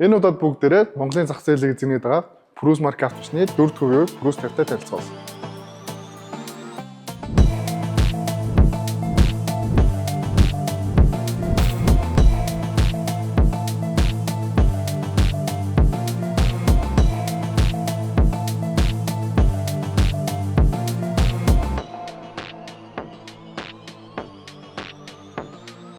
Энэ удаад бүгдээрээ Монголын зах зээлийг зэнээд байгаа Prius марк автомашины дөрөв дэх үеийн Prius 50-тай танилцуулсан.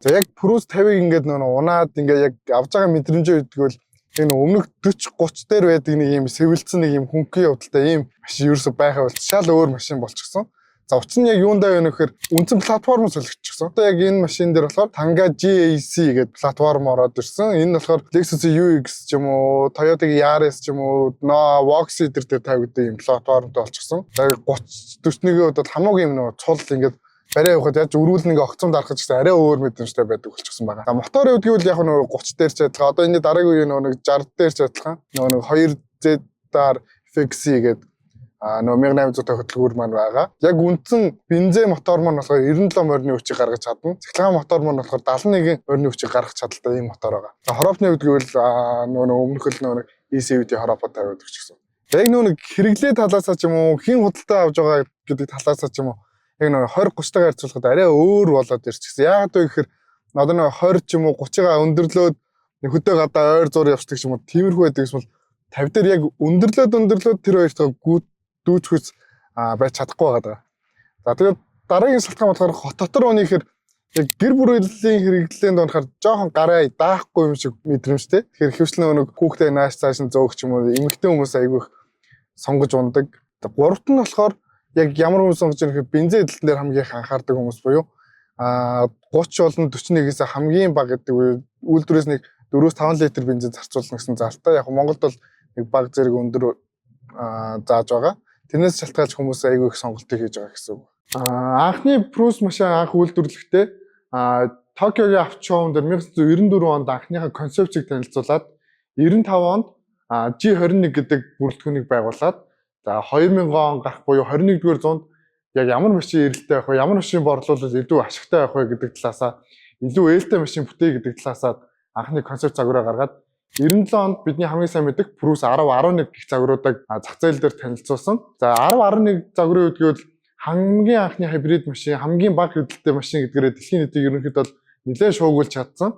За яг Prius 50-ыг ингээд нөө унаад ингээд яг авж байгаа мэдрэмжээ өгдөг бол энэ өмнөх 40 30 дээр байдаг нэг юм сэвэлцэн нэг юм хөнгөн явдалтай ийм машин ерөөсөй байхаа болж шал өөр машин болчихсон. За учир нь яг юундаа вэ гэхээр үндсэн платформ солигдчихсон. Одоо яг энэ машин дээр болохоор Tanga GAC гэдэг платформ ороод ирсэн. Энэ нь болохоор Lexus UX ч юм уу, Toyota-гийн Yaris ч юм уу, Noah Voxy дээр тавигдсан юм платформтой болчихсон. За 30 41-ийн хувьд бол хамаагүй юм нөгөө цул ингээд барай явахад яаж өрүүл нэг огцом дарах гэсэн арай өөр мэдрэмжтэй байдаг болчихсон байгаа. За моторын хувьд гэвэл яг нөгөө 30 дээр ч адилхан. Одоо энэ дараагийн үеийн нөгөө нэг 60 дээр ч адилхан. Нөгөө нэг 2 ZR FXC гэдэг нөгөө 1800 хөдөлгүүр маань байгаа. Яг үндсэн бензин мотор маань болохоор 97 морины хүчийг гаргаж чадна. Цахилгаан мотор маань болохоор 71 морины хүчийг гаргах чадaltaй ийм мотор байгаа. За хороопны хувьд гэвэл нөгөө нэг өмнөх л нөгөө нэг ECVT хороопоо тавиад өгчихсэн. Яг нөгөө нэг хэрэглээ талаасаа ч юм уу, хэн худалдаа авж байгаа гэдэг талаасаа ч юм уу яг нөгөө 20 30-тайгаар харьцуулахад арай өөр болоод ирчихсэн. Яагаад вэ гэхээр одоо нөгөө 20 ч юм уу 30-гаа өндөрлөөд нэг хөдөө гадаа ойр зур явцдаг ч юм уу тиймэрхүү байдаг юм бол 50 дээр яг өндөрлөөд тэр хоёртойгоо гүйт дүүцхүүц байж чадахгүй байгаа даа. За тэгээд дараагийн шалтгаан болохоор хот дотор оны ихээр яг гэр бүлийн хэрэглээнд унахаар жоохон гараа даахгүй юм шиг мэдрэмжтэй. Тэгэхээр хөвчлэн нэг хүүхдээ нааш цааш нь зөөх ч юм уу эмэгтэй хүмүүс айгүй их сонгож ундаг. Гуравт нь болохоор яг ямар хүмүүс сонгож байгаа гэхээр бензин эдэлтэн дээр хамгийн их анхаардаг хүмүүс буюу 30 болон 41-ээс хамгийн бага гэдэг үе үйлдвэрээс нэг 4-5 литр бензин зарцуулна гэсэн залтаа. Яг Монголд бол нэг бага зэрэг өндөр зааж байгаа. Тэрнээс шалтгаалж хүмүүс айгүй их сонголтыг хийж байгаа гэсэн үг. Анхны Prius машин анх үйлдвэрлэхдээ Токиогийн автошоун дээр 1994 онд анхныхаа концепцийг танилцуулаад 95 онд G21 гэдэг бүрэлдэхүүнийг байгуулад за 2000 он гарах буюу 21-р зуунд яг ямар машин эрэлттэй байх вэ, ямар машин борлуулвал илүү ашигтай байх вэ гэдэг талаасаа илүү ээлтэй машин бүтээе гэдэг талаасаа анхны концепт загвараа гаргаад 97 онд бидний хамгийн сайн мэддэг Prius 10 11 гэх загваруудыг зах зээл дээр танилцуулсан. За 10 11 загварын үед гэвэл хамгийн анхны хибрид машин, хамгийн бага хэвлэлтэй машин гэдгээрээ дэлхийн нийтийг ерөнхийдөө бол нэлээд шуугуулж чадсан.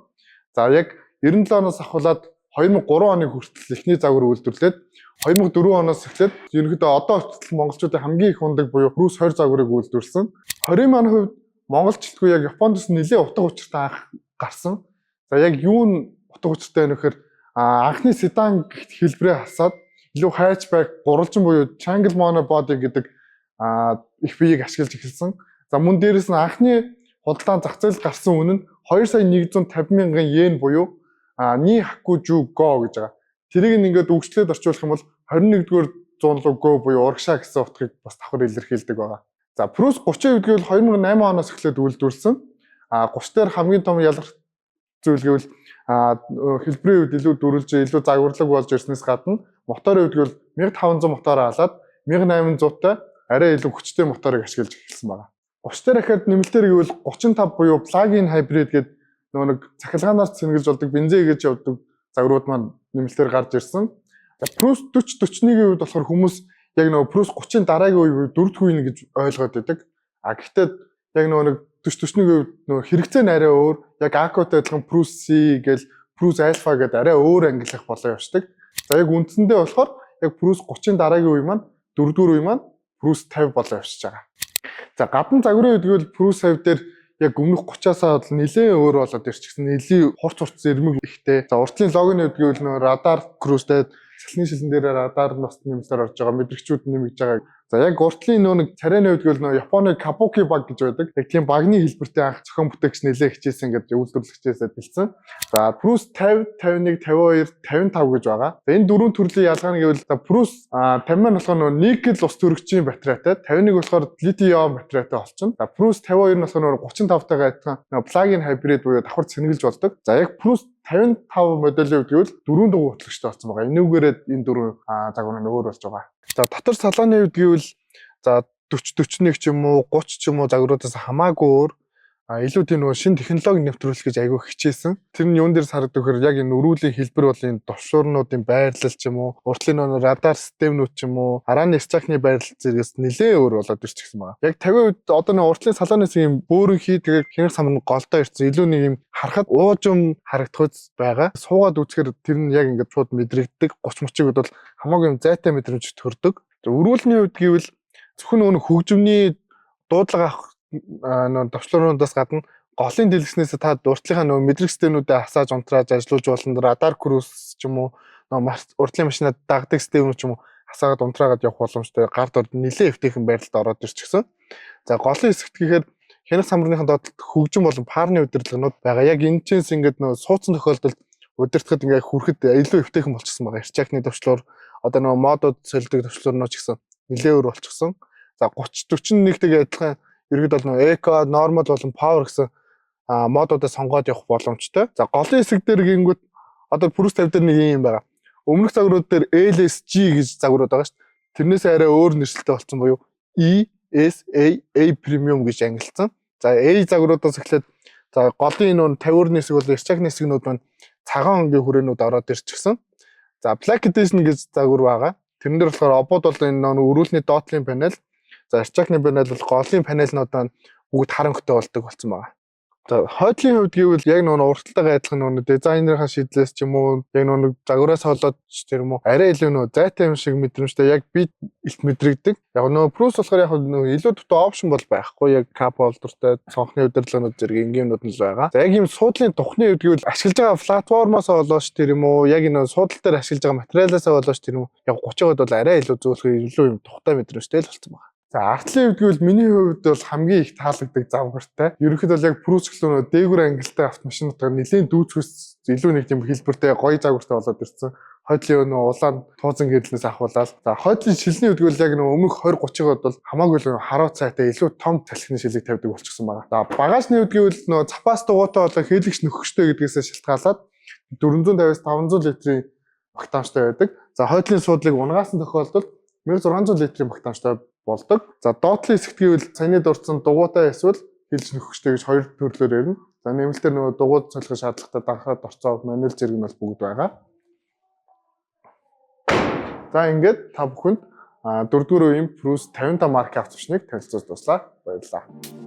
За яг 97 оноос ахуулаад 2003 оны хүртэл эхний загвар үйлдвэрлээд 2004 оноос эхлээд ерөнхийдөө одоо хүртэл монголчуудын хамгийн их ундаг буюу Prius 20 загварыг үйлдвэрлэсэн. 20 оны хувьд монголчилтгүй яг Японд бас нэлээд утга учиртай анх гарсан. За яг юу нь утга учиртай вэ гэхээр анхны седан гэх хэлбэрээ хасаад илүү хайчбэк гурвалжин буюу triangle monobody гэдэг их биеийг ашиглаж эхэлсэн. За мөн дээрэс нь анхны худалдаан зах зээлд гарсан үнэ нь 2 сая 150 мянган йен буюу ни хакужу го гэж байгаа. Тэрийг нь ингээд үгчлээд орчуулах юм бол 21-р зуун руу го буюу урагшаа гэсэн утгыг бас давхар илэрхийлдэг байгаа. За Prius 30 гэвэл 2008 оноос эхлээд үйлдвэрлэсэн. 30 дээр хамгийн том ялгарх зүйл гэвэл хэлбэрийн үед илүү дүрлж илүү загварлаг болж ирснээс гадна моторын үед гэвэл 1500 мотороо алаад 1800-тай арай илүү хүчтэй моторыг ашиглаж эхэлсэн байгаа. 30 дээр ахаад нэмэлтээр гэвэл 35 буюу plug-in hybrid гэдэг нөгөө нэг цахилгаанаар цэнгэлж болдог бензин гэж явдаг загварууд маань нэмэлтээр гарч ирсэн. За Prius 40 41-ийн үед болохоор хүмүүс яг нөгөө Prius 30-ын дараагийн үе буюу дөрөв дэх үе гэж ойлгоод байдаг. Гэхдээ яг нөгөө нэг 40 41-ийн үед нөгөө хэрэгцээ нь арай өөр. Яг Accord-тай адилхан Prius C гээл Prius Alpha гэдэг арай өөр ангиллах болоо явцдаг. За яг үндсэндээ болохоор яг Prius 30-ын дараагийн үе маань дөрөвдүгээр үе маань Prius 50 болоо явчихж байгаа. За гадна загварын үед гэвэл Prius 50 дээр яг өмнөх 30-аас бол нэлээд өөр болоод ирчихсэн. Нэлээд хурц хурц ирмэг ихтэй. За уртлын логоны үед гэвэл нөгөө радар крузтэй цалины шилэн дээр радар нь бас нэмэлтээр орж байгаа, мэдрэгчүүд нэмэгдэж байгаа. За яг уртлын нөө нэг царайны үед гэвэл нөө Японы кабуки баг гэж байдаг. Яг тийм багны хэлбэртэй анх зохион бүтээгч нэлээд хичээсэн гэж үйлдвэрлэгчээсээ хэлсэн. За Prius 50, 51, 52, 55 гэж байгаа. За энэ дөрвөн төрлийн ялгаа нь гэвэл за Prius 50 маань болохоор нөө никел ус төрөгчийн батарейтай, 51 болохоор литий-ион батарейтай болчихно. За Prius 52 нь болохоор нөө 35-тайгаа адилхан нөө plug-in hybrid буюу давхар цэнгэлж болдог. За яг Prius 55 моделийн үед гэвэл дөрвөн дугуй хөтлөгчтэй болсон байгаа. Энүүгээрээ энэ дөрвөн загвар нь өөр болж байгаа. За дотор салааны үед гэвэл за 40 41 ч юм уу 30 ч юм уу загваруудаас хамаагүй өөр. илүү тийм нөгөө шинэ технологи нэвтрүүлэх гэж айгүй хичээсэн. Тэр нь юун дээр харагдах гэхээр яг энэ өрүүлийн хэлбэр бол энэ товшуурнуудын байрлал ч юм уу, уртлын нөгөө радар системнүүд ч юм уу, арааны рычагны байрлал зэрэгс нэлээд өөр болоод ирчихсэн байна. Яг 50% одоо нөгөө уртлын салоны юм бөөрөнхий, тэгээд хянах самар нь голдоо ирсэн. Илүү нэг юм харахад уужим харагдах байгаа. Суугаад үзэхээр тэр нь яг ингээд шууд мэдрэгддэг. 30 мөчийг бол хамаагүй юм зайтай мэдрэмж төрдөг. Өрүүлний хувьд гэвэл зөвхөн нөгөө хөгжмөний дуудлага авах нөгөө товчлуурнуудаас гадна голын дэлгэснээс та уртлынхаа нөгөө мэдрэг системнүүдээ асааж унтрааж ажиллуулж болно. Радар cruise ч юм уу, нөгөө уртлын машинад дагдаг системүүд ч юм уу асаагаад унтраагаад явах боломжтой. Гар дор нэлээд эвтэйхэн байрлалд ороод ирчихсэн. За, голын хэсэгт гэхээр хянах самрныхын доод талд хөгжим болон фарны удирдлагнууд байгаа. Яг энэ чэнс ингээд нөгөө суудсан тохиолдолд удирдахад ингээд хүрэхэд илүү эвтэйхэн болчихсон байгаа. Рычагны товчлуур, одоо нөгөө модууд солидог товчлуурнууд ч гэсэн нэлээд өөр болчихсон. За, 30 41-тэйгээ адилхан ерөөд бол нөгөө eco, normal болон power гэсэн модуудаа сонгоод явах боломжтой. За, голын хэсэг дээр гингүүт одоо Prusa 50 дээр нэг юм байгаа. Өмнөх загварууд дээр LSG гэж загварууд байгаа шүү дээ. Тэрнээс арай өөр нэршилтэй болсон буюу E S A A Premium гэж ангилсан. За, A загваруудаас эхлээд, за, голын нүүн 50-ны хэсэг бол рычагны хэсгнүүд маань цагаан өнгийн хүрээнүүд ороод ирчихсэн. За, Black Edition гэж загвар байгаа. Тэрэн дээр болохоор обод бол энэ нөө өрүүлний доотлын панел, за, рычагны панел бол голын панелнууд маань бүгд хар өнгөтэй болдог болсон байгаа. За, хойдлын хувьд гэвэл яг нөгөө урталтайгаа адилхан нөгөө дизайнерын шийдлээс ч юм уу, яг нөгөө загвараас болоод ч тэр юм уу, арай илүү нөгөө зайтай юм шиг мэдрэмжтэй, яг би илт мэдрэгдэг. Яг нөгөө Prusa болохоор яг нөгөө илүү дутуу option бол байхгүй. Яг cup holder-тай, цонхны удирдлагууд зэрэг энгийн юмнууд нь л байгаа. За, яг ийм суудлын тухны хувьд гэвэл ашиглаж байгаа платформоос болооч тэр юм уу, яг энэ суудал дээр ашиглаж байгаа материалаас болооч тэр юм уу, яг 30-аад бол арай илүү зөөлхөн, илүү юм тухтай мэдрэмжтэй л болсон байна. За, артлын хувьд гэвэл миний хувьд бол хамгийн их таалагддаг загвартай. Ерөнхийдөө бол яг Prusa нөө дээгүүр ангилтай автомашинуудаар нэлээд дүүцгээс илүү нэг тийм хэлбэртэй, гоё загвартай болоод ирсэн. Хойдлын нөө улаан туузан гэрлээс ахуулаад. За, хойдлын шилний хувьд гэвэл яг нөө өмнөх 20 30-аад бол хамаагүй л харуу цайтай, илүү том салхины шилийг тавьдаг болчихсон байна. За, багажны хувьд гэвэл нөө запас дугуйтай болоо хийлэгч нөхөчтэй гэдгээсээ шалтгаалаад 450-аас 500 литрийн багтаамжтай байдаг. За, хойдлын суудлыг унагаасан тохиолдолд 1600 литрийн багтаамжтай болдог. За, доотлын хэсэгт гэвэл саяны дурдсан дугуйтай эсвэл хилж нөхөчтэй гэж хоёр төрлөөр ярина. За, нэмэлтээр нөгөө дугуй солих шаардлагатай данхаа дорцоо, manual зэрэг нь бол бүгд байгаа. За, ингээд та бүхэнд дөрөвдүгээр үеийн Prusa 55 марк автомашиныг танилцуулж дууслаа. Баярлалаа.